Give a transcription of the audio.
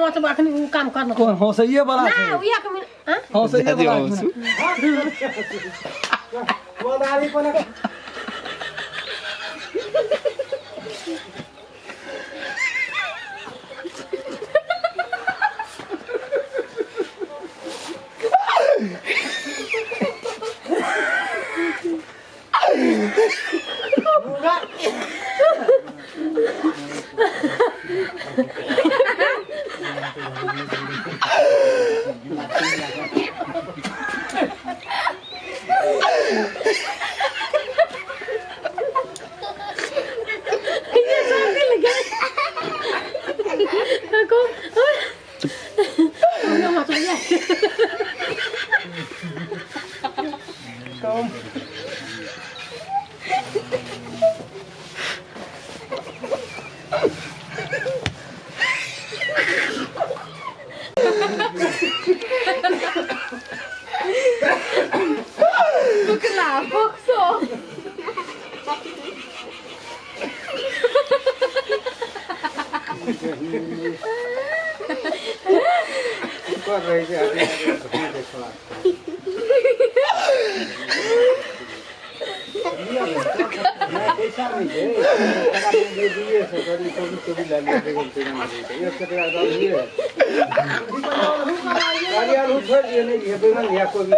मत अखनी उ काम करना। कोन हंसैये वाला ना छै? उ एक मिनट हाँ? हंसैये दादी वाला हंसू। कोदारी कोना ये सर्दी लग गया को मत भैया। कम टुकला पोक्सो। कर रही छै आदमी देखला पैसा नहि छै टका दे दिए से करी चौबीस चौबीस लए लिअ, देखै छै केना दै छै। एक सए टका दऽ दिए गाड़ी आलू छोड़ि दिअ, नहि लिअ बैगन, लिअ कोबी।